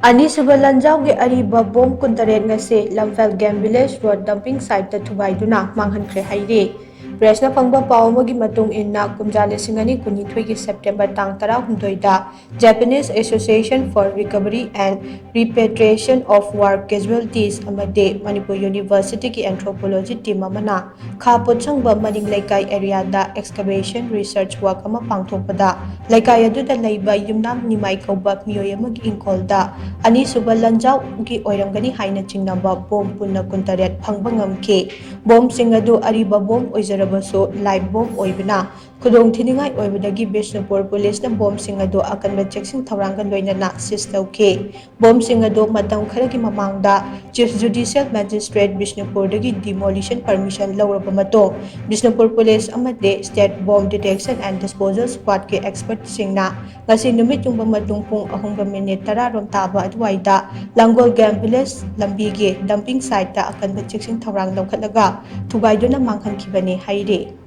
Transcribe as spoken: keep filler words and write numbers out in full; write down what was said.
ꯑꯅꯤꯁꯨꯕ ꯂꯥꯟꯖꯥꯎꯒꯤ ꯑꯔꯤꯕ ꯕꯣꯝ ꯀꯨꯟꯇꯔꯦꯠ ꯉꯁꯤ ꯂꯝꯐꯦꯜ ꯒꯦꯝ ꯚꯤꯂꯦꯖ ꯔꯣꯗ ꯗꯝꯄꯤꯡ ꯁꯥꯏꯠꯇ ꯊꯨꯒꯥꯏꯗꯨꯅ ꯃꯥꯡꯍꯟꯈ꯭ꯔꯦ ꯍꯥꯏꯔꯤ꯫ ꯄ꯭ꯔꯦꯁꯅ ꯐꯪꯕ ꯄꯥꯎ ꯑꯃꯒꯤ ꯃꯇꯨꯡ ꯏꯟꯅ, ꯀꯨꯝꯖꯥ ꯂꯤꯁꯤꯡ ꯑꯅꯤ ꯀꯨꯟꯅꯤꯊꯣꯏꯒꯤ ꯁꯦꯞꯇꯦꯝꯕꯔ ꯇꯥꯡ ꯇꯔꯥꯍꯨꯝꯗꯣꯏꯗ Japanese Association for Recovery and Repatriation of War Casualties ꯑꯃꯗꯤ ꯃꯅꯤꯄꯨꯔ ꯌꯨꯅꯤꯚꯔꯁꯤꯇꯤꯒꯤ ꯑꯦꯟꯊ꯭ꯔꯣꯄꯣꯂꯣꯖꯤ ꯇꯤꯝ ꯑꯃꯅ ꯈꯥ ꯄꯣꯠꯁꯪꯕ ꯃꯅꯤꯡ ꯂꯩꯀꯥꯏ ꯑꯦꯔꯤꯌꯥꯗ ꯑꯦꯛꯁꯀꯦꯚꯦꯁꯟ ꯔꯤꯁꯔꯆ ꯋꯥꯔꯛ ꯑꯃ ꯄꯥꯡꯊꯣꯛꯄꯗ, ꯂꯩꯀꯥꯏ ꯑꯗꯨꯗ ꯂꯩꯕ ꯌꯨꯝꯅꯥꯝ ꯅꯤꯃꯥꯏ ꯀꯧꯕ ꯃꯤꯑꯣꯏ ꯑꯃꯒꯤ ꯏꯪꯈꯣꯜꯗ ꯑꯅꯤꯁꯨꯕ ꯂꯥꯟꯖꯥꯎꯒꯤ ꯑꯣꯏꯔꯝꯒꯅꯤ ꯍꯥꯏꯅ ꯆꯤꯡꯅꯕ ꯕꯣꯝ ꯄꯨꯟꯅ ꯀꯨꯟꯇꯔꯦꯠ ꯐꯪꯕ ꯉꯝꯈꯤ꯫ ꯕꯣꯝꯁꯤꯡ ꯑꯗꯨ ꯑꯔꯤꯕ ꯕꯣꯝ ꯑꯣꯏꯖꯔꯕꯁꯨ, ꯂꯥꯏꯐ ꯕꯣꯝ ꯑꯣꯏꯕꯅ ꯈꯨꯗꯣꯡꯊꯤꯅꯤꯡꯉꯥꯏ ꯑꯣꯏꯕꯗꯒꯤ ꯕꯤꯁꯅꯨꯄꯨꯔ ꯄꯨꯂꯤꯁꯅ ꯕꯣꯝꯁꯤꯡ ꯑꯗꯨ ꯑꯀꯟꯕ ꯆꯦꯛꯁꯤꯟ ꯊꯧꯔꯥꯡꯒ ꯂꯣꯏꯅꯅ ꯁꯤꯖ ꯇꯧꯈꯤ꯫ ꯕꯣꯝꯁꯤꯡ ꯑꯗꯨ ꯃꯇꯝ ꯈꯔꯒꯤ ꯃꯃꯥꯡꯗ ꯆꯤꯐ ꯖꯨꯗꯤꯁꯤꯌꯦꯜ ꯃꯦꯖꯤꯁꯇ꯭ꯔꯦꯠ ꯕꯤꯁꯅꯨꯄꯨꯔꯗꯒꯤ ꯗꯤꯃꯣꯂꯤꯁꯟ ꯄꯔꯃꯤꯁꯟ ꯂꯧꯔꯕ ꯃꯇꯨꯡ, ꯕꯤꯁꯅꯨꯄꯨꯔ ꯄꯨꯂꯤꯁ ꯑꯃꯗꯤ state bomb detection and disposal ꯁ꯭ꯀ꯭ꯋꯥꯗꯀꯤ ꯑꯦꯛꯁꯄꯔꯠꯁꯤꯡꯅ ꯉꯁꯤ ꯅꯨꯃꯤꯠ ꯌꯨꯡꯕ ꯃꯇꯨꯡ ꯄꯨꯡ ꯑꯍꯨꯝꯒ ꯃꯤꯅꯤꯠ ꯇꯔꯥ ꯔꯣꯝ ꯇꯥꯕ ꯑꯗꯨꯋꯥꯏꯗ ꯂꯥꯡꯒꯣꯜ ꯒꯦꯝ ꯚꯤꯂꯦꯖ ꯂꯝꯕꯤꯒꯤ ꯗꯝꯄꯤꯡ ꯁꯥꯏꯠꯇ ꯑꯀꯟꯕ ꯆꯦꯛꯁꯤꯟ ꯊꯧꯔꯥꯡ ꯂꯧꯈꯠꯂꯒ ꯊꯨꯒꯥꯏꯗꯨꯅ ꯃꯥꯡꯍꯟꯈꯤꯕꯅꯤ ꯍꯥꯏꯔꯤ꯫